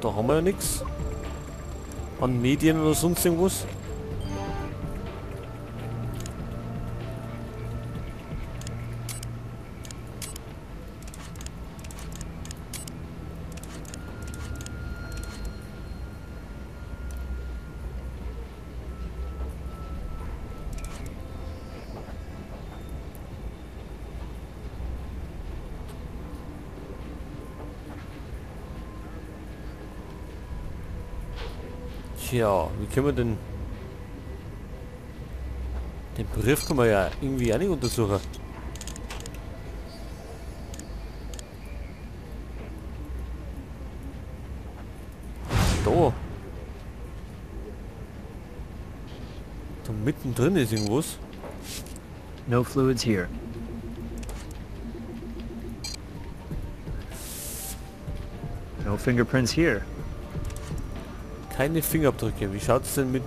Da haben wir ja nichts. An Medien oder sonst irgendwas. Tja, wie können wir denn... Den Brief können wir ja irgendwie auch nicht untersuchen. Da. Da mittendrin ist irgendwas. No fluids here. No fingerprints here. Keine Fingerabdrücke. Wie schaut's denn mit...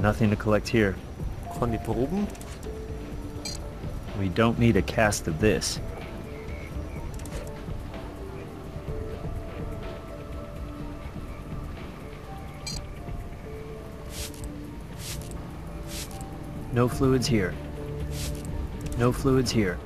Nothing to collect here. Keine Proben? We don't need a cast of this. No fluids here. No fluids here.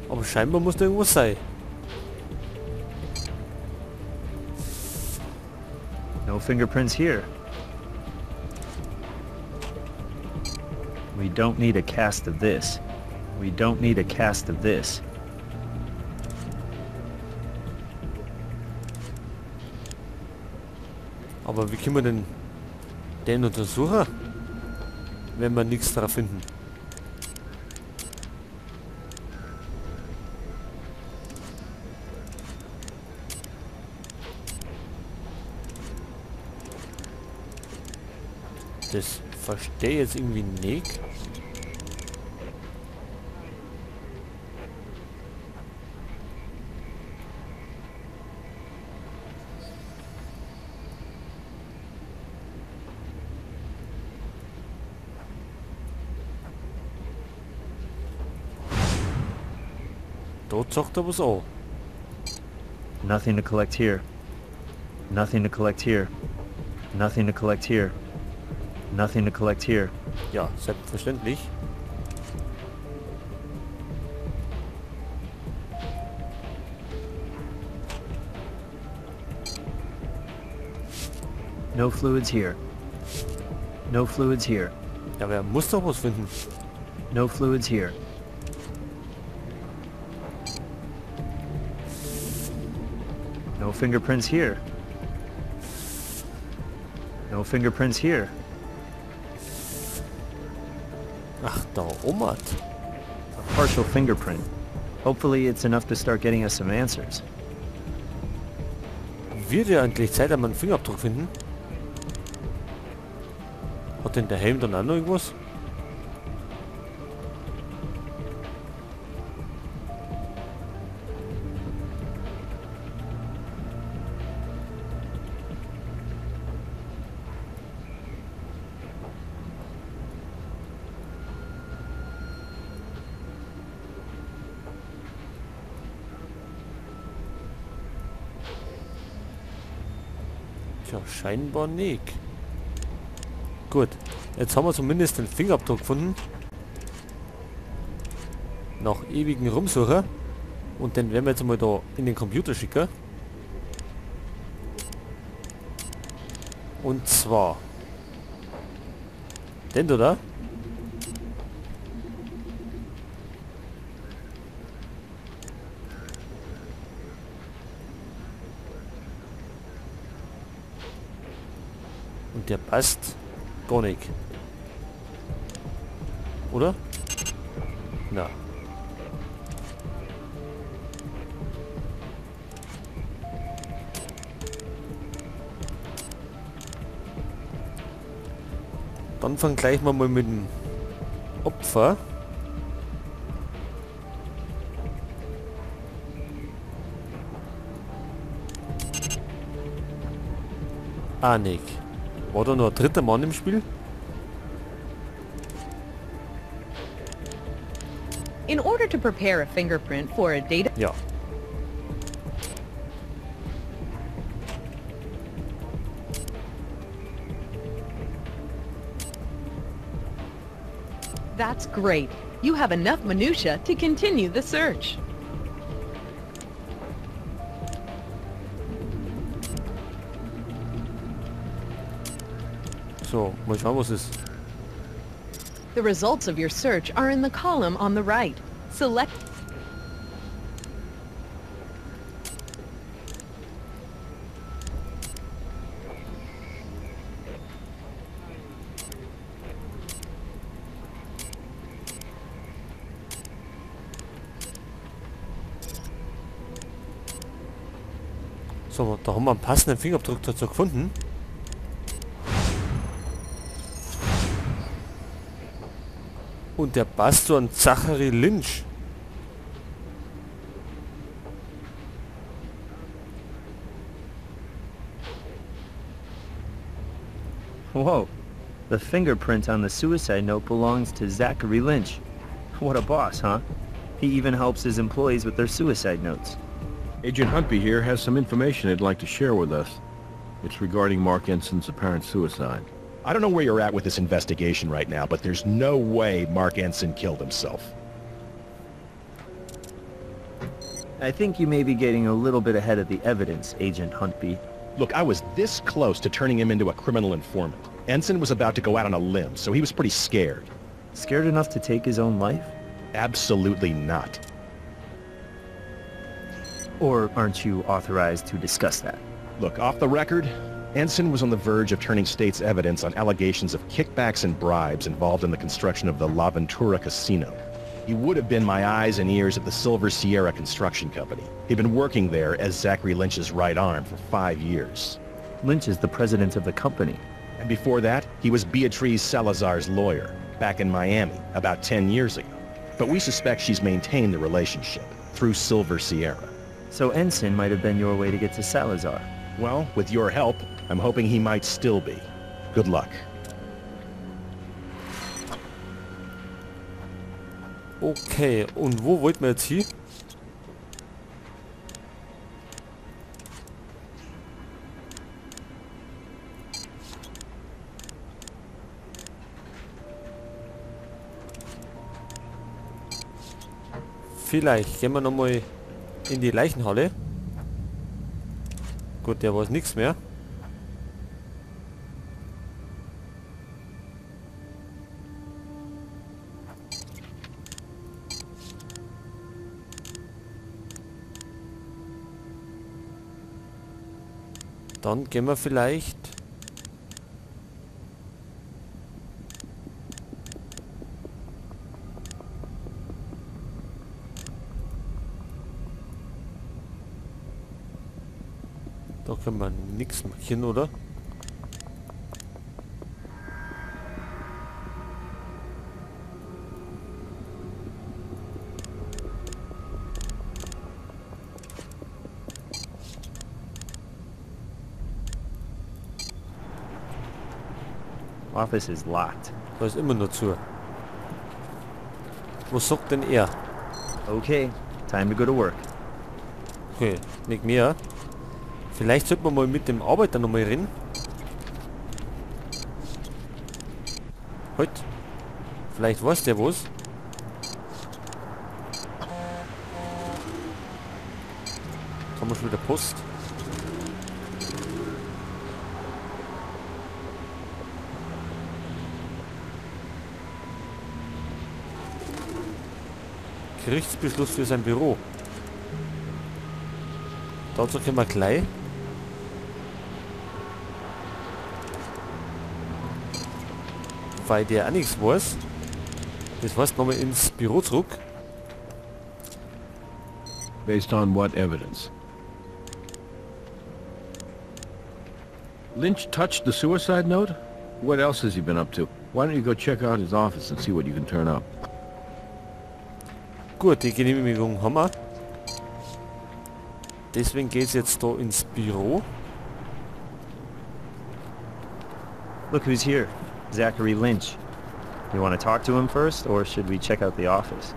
Aber scheinbar muss da irgendwas sein. No fingerprints here. We don't need a cast of this. We don't need a cast of this. Aber wie können wir denn den untersuchen, wenn wir nichts drauf finden? Das verstehe ich jetzt irgendwie nicht. Da zeigt er was an. Nothing to collect here. Nothing to collect here. Nothing to collect here. Nothing to collect here. Ja, selbstverständlich. No fluids here. No fluids here. Ja, aber er muss doch was finden. No fluids here. No fingerprints here. No fingerprints here. Ach, da ommert. A partial fingerprint. Hopefully it's enough to start getting us some answers. Wird ja endlich Zeit, dass wir einen Fingerabdruck finden. Hat denn der Helm dann auch noch irgendwas? Tja, scheinbar nicht. Gut, jetzt haben wir zumindest den Fingerabdruck gefunden. Nach ewigen Rumsucher. Und den werden wir jetzt mal da in den Computer schicken. Und zwar den da, da. Und der passt gar nicht. Oder? Na. Dann vergleichen wir mal mit dem Opfer. Ah, nicht. War da noch ein dritter Mann im Spiel? In order to prepare a fingerprint for a data... Ja. That's great. You have enough minutia to continue the search. So, mal schauen, was ist. The results of your search are in the column on the right. Select... So, da haben wir einen passenden Fingerabdruck dazu gefunden. Und der passt zu einem Zachary Lynch. Whoa. The fingerprint on the suicide note belongs to Zachary Lynch. What a boss, huh? He even helps his employees with their suicide notes. Agent Huntby here has some information he'd like to share with us. It's regarding Mark Ensign's apparent suicide. I don't know where you're at with this investigation right now, but there's no way Mark Ensign killed himself. I think you may be getting a little bit ahead of the evidence, Agent Huntby. Look, I was this close to turning him into a criminal informant. Ensign was about to go out on a limb, so he was pretty scared. Scared enough to take his own life? Absolutely not. Or aren't you authorized to discuss that? Look, off the record, Ensign was on the verge of turning state's evidence on allegations of kickbacks and bribes involved in the construction of the La Ventura Casino. He would have been my eyes and ears at the Silver Sierra Construction Company. He'd been working there as Zachary Lynch's right arm for 5 years. Lynch is the president of the company. And before that, he was Beatriz Salazar's lawyer, back in Miami, about 10 years ago. But we suspect she's maintained the relationship through Silver Sierra. So Ensign might have been your way to get to Salazar. Well, with your help, I'm hoping he might still be. Good luck. Okay, und wo wollten wir jetzt hin? Vielleicht gehen wir nochmal in die Leichenhalle. Gut, der weiß nichts mehr. Dann gehen wir vielleicht da können wir nichts markieren, oder? Office is locked. Da ist immer nur zu. Was sagt denn er? Okay, time to go to work. Okay, nicht mehr. Vielleicht sollten wir mal mit dem Arbeiter nochmal reden. Halt. Vielleicht weiß der was. Da haben wir schon wieder Post. Gerichtsbeschluss für sein Büro. Dazu können wir gleich. Weil der auch nichts weiß. Das heißt, nochmal ins Büro zurück. Based on what evidence? Lynch touched the suicide note? What else has he been up to? Why don't you go check out his office and see what you can turn up? Gut, die Genehmigung haben wir. Deswegen geht's jetzt da ins Büro. Look who's here. Zachary Lynch. You want to talk to him first, or should we check out the office?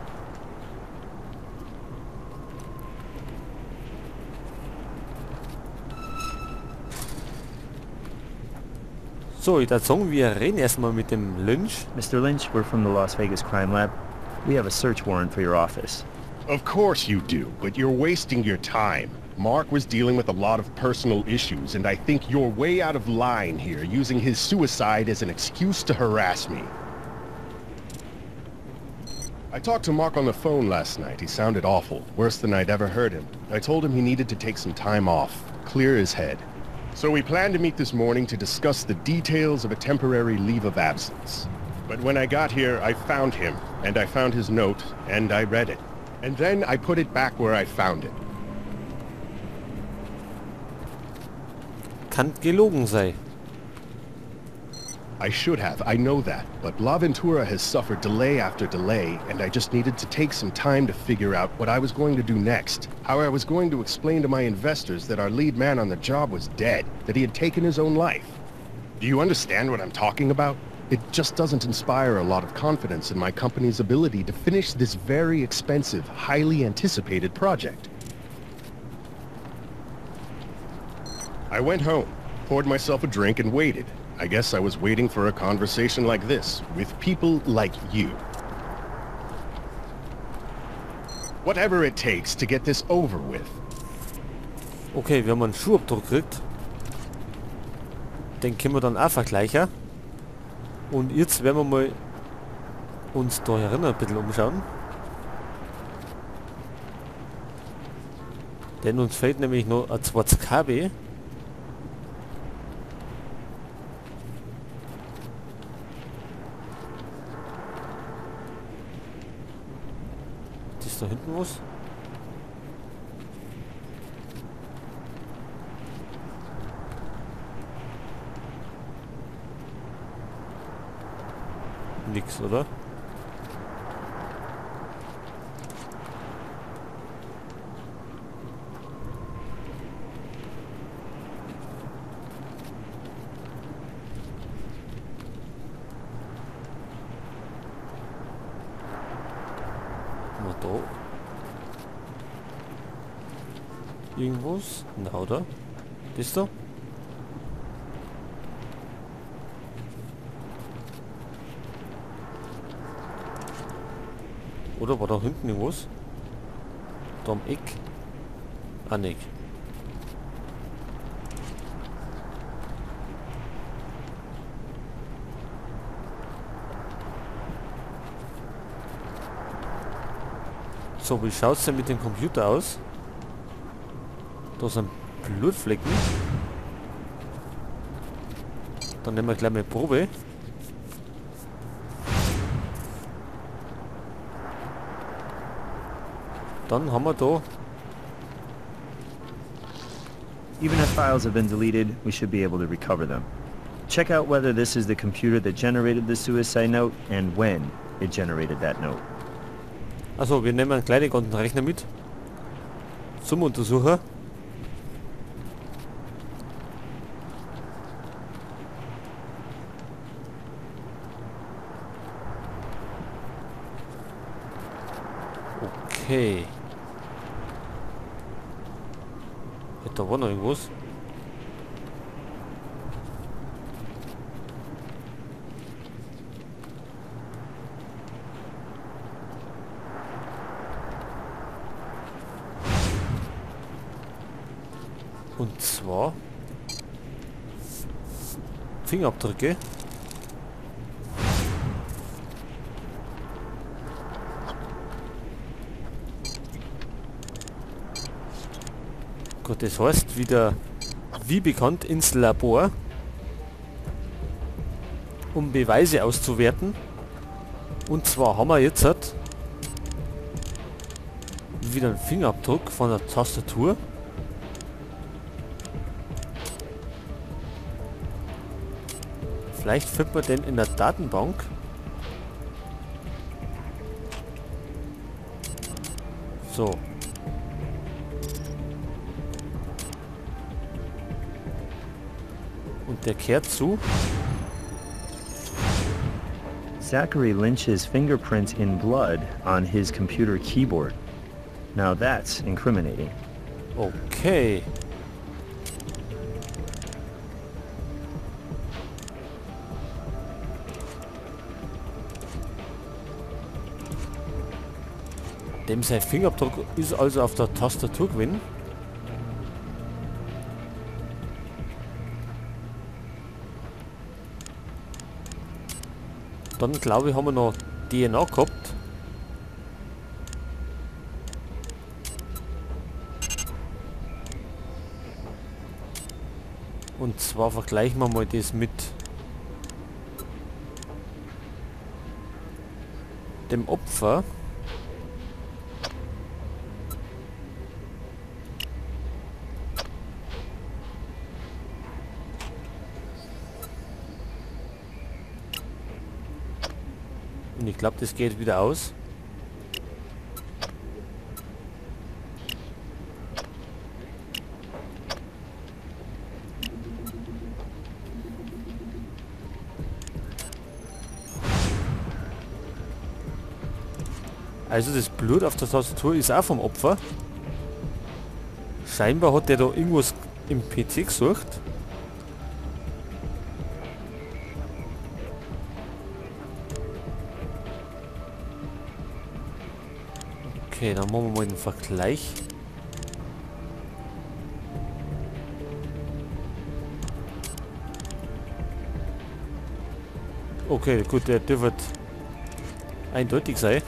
So, ich würde sagen, wir reden erstmal mit dem Lynch. Mr. Lynch, we're from the Las Vegas Crime Lab. We have a search warrant for your office. Of course you do, but you're wasting your time. Mark was dealing with a lot of personal issues, and I think you're way out of line here, using his suicide as an excuse to harass me. I talked to Mark on the phone last night. He sounded awful, worse than I'd ever heard him. I told him he needed to take some time off, clear his head. So we planned to meet this morning to discuss the details of a temporary leave of absence. But when I got here, I found him, and I found his note, and I read it. And then I put it back where I found it. Kann gelogen sein. I should have, I know that. But La Ventura has suffered delay after delay, and I just needed to take some time to figure out what I was going to do next. How I was going to explain to my investors that our lead man on the job was dead, that he had taken his own life. Do you understand what I'm talking about? It just doesn't inspire a lot of confidence in my company's ability to finish this very expensive, highly anticipated project. I went home, poured myself a drink, and waited. I guess I was waiting for a conversation like this, with people like you. Whatever it takes to get this over with. Okay, wir haben einen Schuhabdruck gekriegt. Den können wir dann auch vergleichen. Und jetzt werden wir mal uns da herinnen ein bisschen umschauen. Denn uns fehlt nämlich noch ein zweites KB. Ist da hinten was? Nix, oder? Da. Irgendwas? Na, oder? Das da? Oder war da hinten irgendwas? Da am Eck? Ah, nicht. So, wie schaut's denn mit dem Computer aus? Da sind Blutflecken. Dann nehmen wir gleich mal Probe. Dann haben wir da... Even if files have been deleted, we should be able to recover them. Check out whether this is the computer that generated the suicide note and when it generated that note. Also, wir nehmen einen kleinen ganzen Rechner mit zum Untersucher. Okay. Da war noch irgendwas. Und zwar Fingerabdrücke. Gut, das heißt wieder, wie bekannt, ins Labor, um Beweise auszuwerten. Und zwar haben wir jetzt halt wieder einen Fingerabdruck von der Tastatur. Vielleicht findet man den in der Datenbank. So. Und der kehrt zu. Zachary Lynch's fingerprints in blood on his computer keyboard. Now that's incriminating. Okay. Dem sein Fingerabdruck ist also auf der Tastatur gewesen. Dann glaube ich, haben wir noch DNA gehabt. Und zwar vergleichen wir mal das mit dem Opfer. Und ich glaube, das geht wieder aus. Also das Blut auf der Tastatur ist auch vom Opfer. Scheinbar hat der da irgendwas im PC gesucht. Okay, dann machen wir mal den Vergleich. Okay, gut, der dürfte eindeutig sein.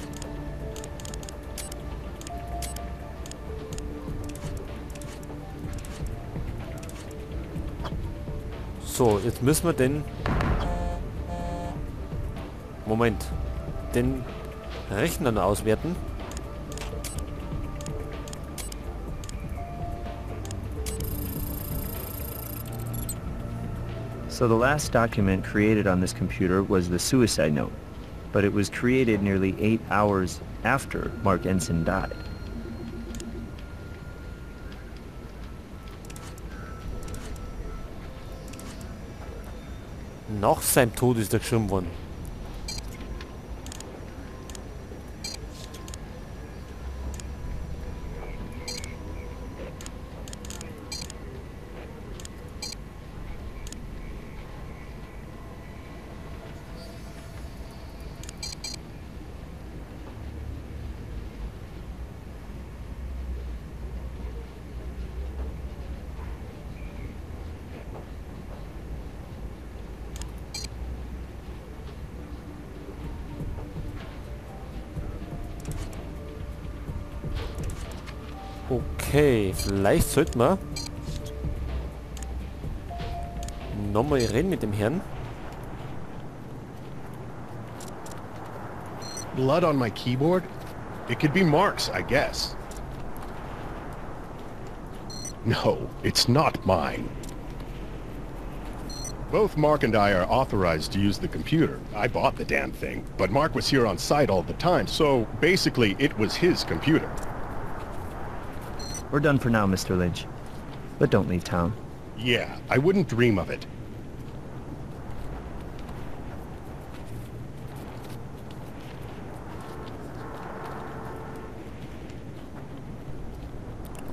So, jetzt müssen wir den... Moment. Den Rechner noch auswerten. So the last document created on this computer was the suicide note, but it was created nearly 8 hours after Mark Ensign died. Nach seinem Tod ist er geschrieben worden. Okay, vielleicht sollten wir nochmal reden mit dem Herrn. Blood on my keyboard? It could be Mark's, I guess. No, it's not mine. Both Mark and I are authorized to use the computer. I bought the damn thing, but Mark was here on site all the time, so basically it was his computer. We're done for now, Mr. Lynch. But don't leave town. Yeah, I wouldn't dream of it.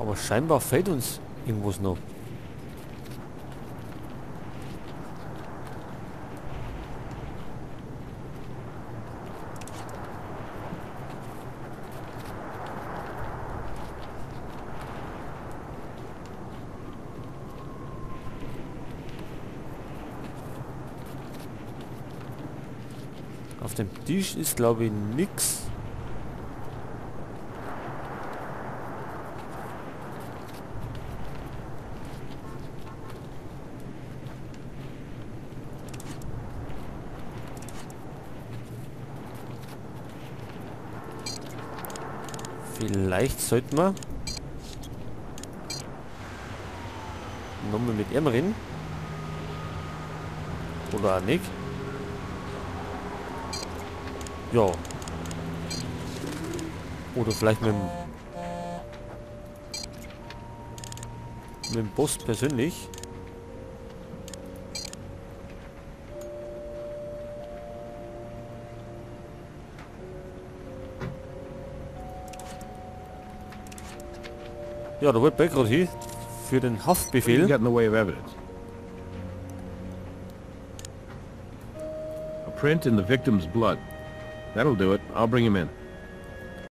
Aber scheinbar fehlt uns irgendwas noch. Auf dem Tisch ist, glaube ich, nix. Vielleicht sollten wir nochmal mit ihm reden. Oder auch nicht. Ja. Oder vielleicht mit dem Boss persönlich. Ja, da wollte ich gerade hin. Für den What do you Haftbefehl. got in the way of evidence? A print in the victim's blood. That'll do it. I'll bring him in.